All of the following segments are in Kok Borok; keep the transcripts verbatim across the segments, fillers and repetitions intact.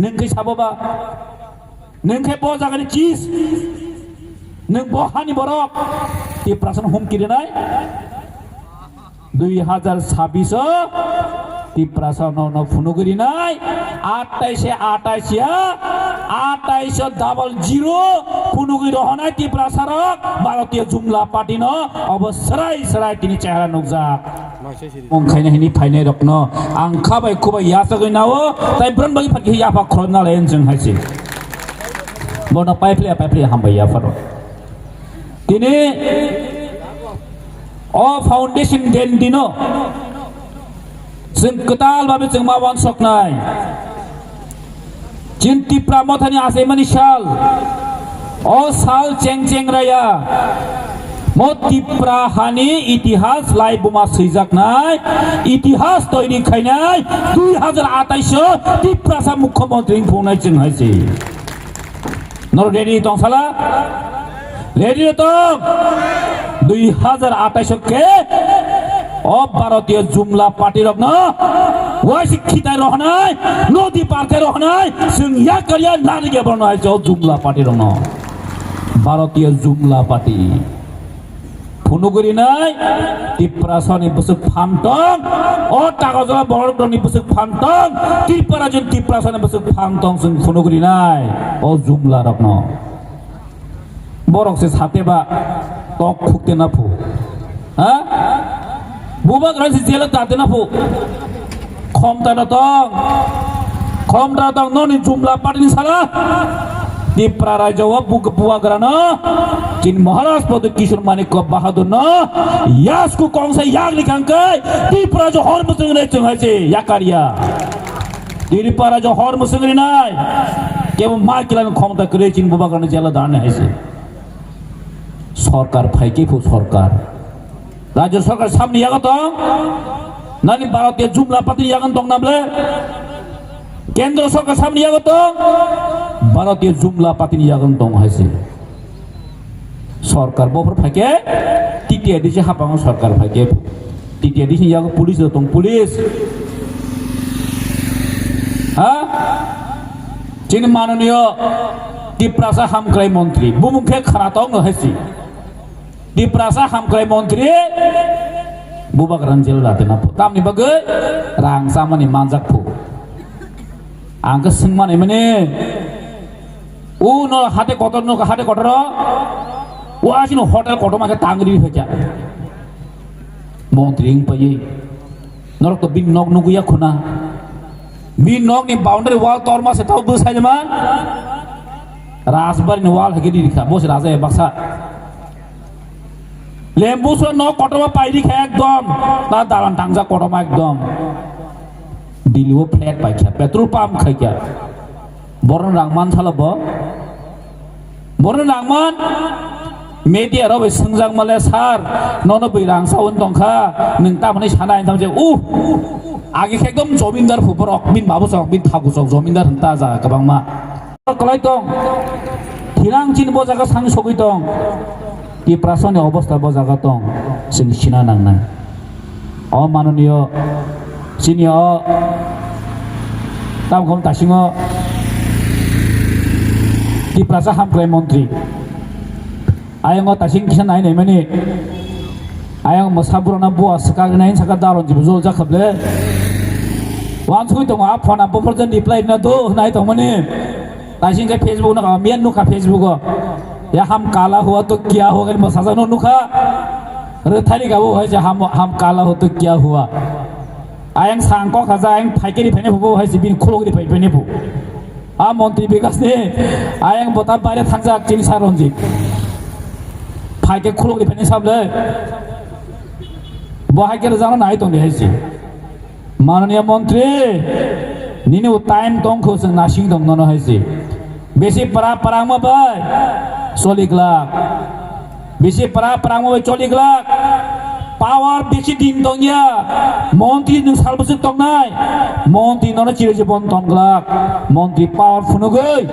Nwng khe sabo ba? Nwng khe bo jagani chief? Nwng bo hani borok? Tiprasano humki rinai? Dui hazar sabbish o Tiprasa no no phunugwi rinai, atais se atais ya, atais o double zero phunugwi rohonai Tiprasa rok Bharatiya Jumla Party no obo srai srai tini chehara nukjak. Mung khaina hini phainai rokno ang khabai khubai yasagwi nao, tai bron bagi phakhi yapha khorok nalai jeng haisi. Bono paiphle paiphle hambai yapharo. Tini o foundation den dino chwng kwtal babe chwng ma wansoknai. Chin Tipra Mothani achaimani sal, o sal cheng cheng raya, mo Tipra hani itihas laibuma swijaknai, itihas toiri khainai, dui hazar atais o Tiprasa mukhyamantri wngphungnai chwng hai se. Noro ready tong sala? Ready tong? Dui hazar atais o khe o Bharatiya Jumla Party rokno waisi khitai rohonai, nodi parkai rohonai, chwng yakar ya nari ya bono hai o Jumla Party rokno. Bharatiya Jumla Party. Phunugwi rinai, Tiprasani bwswk phan tong, o Takarjala borokni bwswk phan tong, Tiprajwk Tiprasani bwswk phan tong chwng phunugwi rinai, o Jumla rokno. Borok se sate ba tok khukte na phu. Ha? Bubagra se jela tate na phu. Khomta da tong. Khomta da tong noni Jumla Party ni sala. Tipra rajya o bu-, bubagra no. Chin Maharaj Padma Kishore Manikya Bahadur no. Yasku kongsa yagli kangkai. Tipra jo hor musung ne chung hai se yakar ya. Tipra jo hor musung rinai. Kebo ma kilan khomta kre chin bubagra no jela dan hai se. Sorkar phaikhe phu sorkar. Rajya sorkar samni yago tong. Nani Bharatiya Jumla Party ni yago tong na ble? Kendra sorkar samni yago tong. Bharatiya Jumla Party ni yago tong hai se. Sorkar bophor phaikhe T T A D C hapango sorkar phaikhe T T A D C ni yago police rok tong police. Ha? Chini mananiyo Tiprasa hamkrai montri, bumung khe khana tong no hai si. Tiprasa hamkrai montri, bubagra ni jela date na phu. Tamni bagwi rang chamani manjak phu. Ang khe swngmani mani, u no hate kotor no hate kotor o, u asino hotel kotor ma khe tangri phaikha. Montri wng paiwi. Norok to bini nok nugwi ya khuna. Bini nokni boundary wall torma se tau bwsai man. Rajbari ni wall hake di kha, bo se raja ya baksa. Lembu so nok kotorma pairi kha ekdom. Ta dalan tangjak kotorma ekdom. Dili o flat pai kha, petrol pump khai kha. Boron rang man sala bo. Boron rang man. Media rok bai swngjak male, "Sir, nono bwi rang sawi tong kha, nwng tamoni sana?" Hinwi tamo je, "Uh, age khe ekdom jomindar phu borok, bini babu sok, bini thaku sok jomindar hwn ta ja kwbangma." Kwlai tong, thinang chini bo jaga sang sogwi tong, Tiprasani obostha bo jaga tong, chwng sina nangnai. O mananiyo chini o tamkhom tasingo Tiprasa hamkrai montri. Ayang o tasing kisa nai nai mani. Ayang mwsa burana bua swkak nai saka daron jibo jol jakhaple. Wansugwi tongo a phone a bopor jan reply na do nai tongmani. Tasing khe Facebook no ka miyan nukha Facebook o. Ya ham kala hua to kya hua kali mwsajak no nukha. Rwthani kabo hai se ham, ham kala hua to kya hua. Ayang sang kok haja ayang phaikeri phaini phubo hai se bini khulok ri phai phaini phu. A montri Bikas ni ayang bota bare thangjak chini Sir Ranjit. Phaike khulok ri phaini sable. Bo hai kere jano nai tong di hai se. Mananiya montri, nini o time tong kho chwng nasing tong nono hai se. Besi pra prangma bai choli glak. Bisi pra prangma bai choli glak. Power bisi din tong ya. Montri nwng sal bwswk tongnai. Montri nono chiri jibon tong glak. Montri power phunugwi.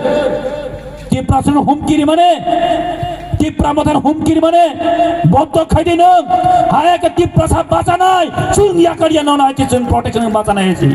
Tiprasano humki rimani. Tipra Mothano humki rimani. Bondo khai di nwng. Haya khe Tiprasa bachanai. Chwng yakar ya nono hai khe chwng protection bachanai hai se.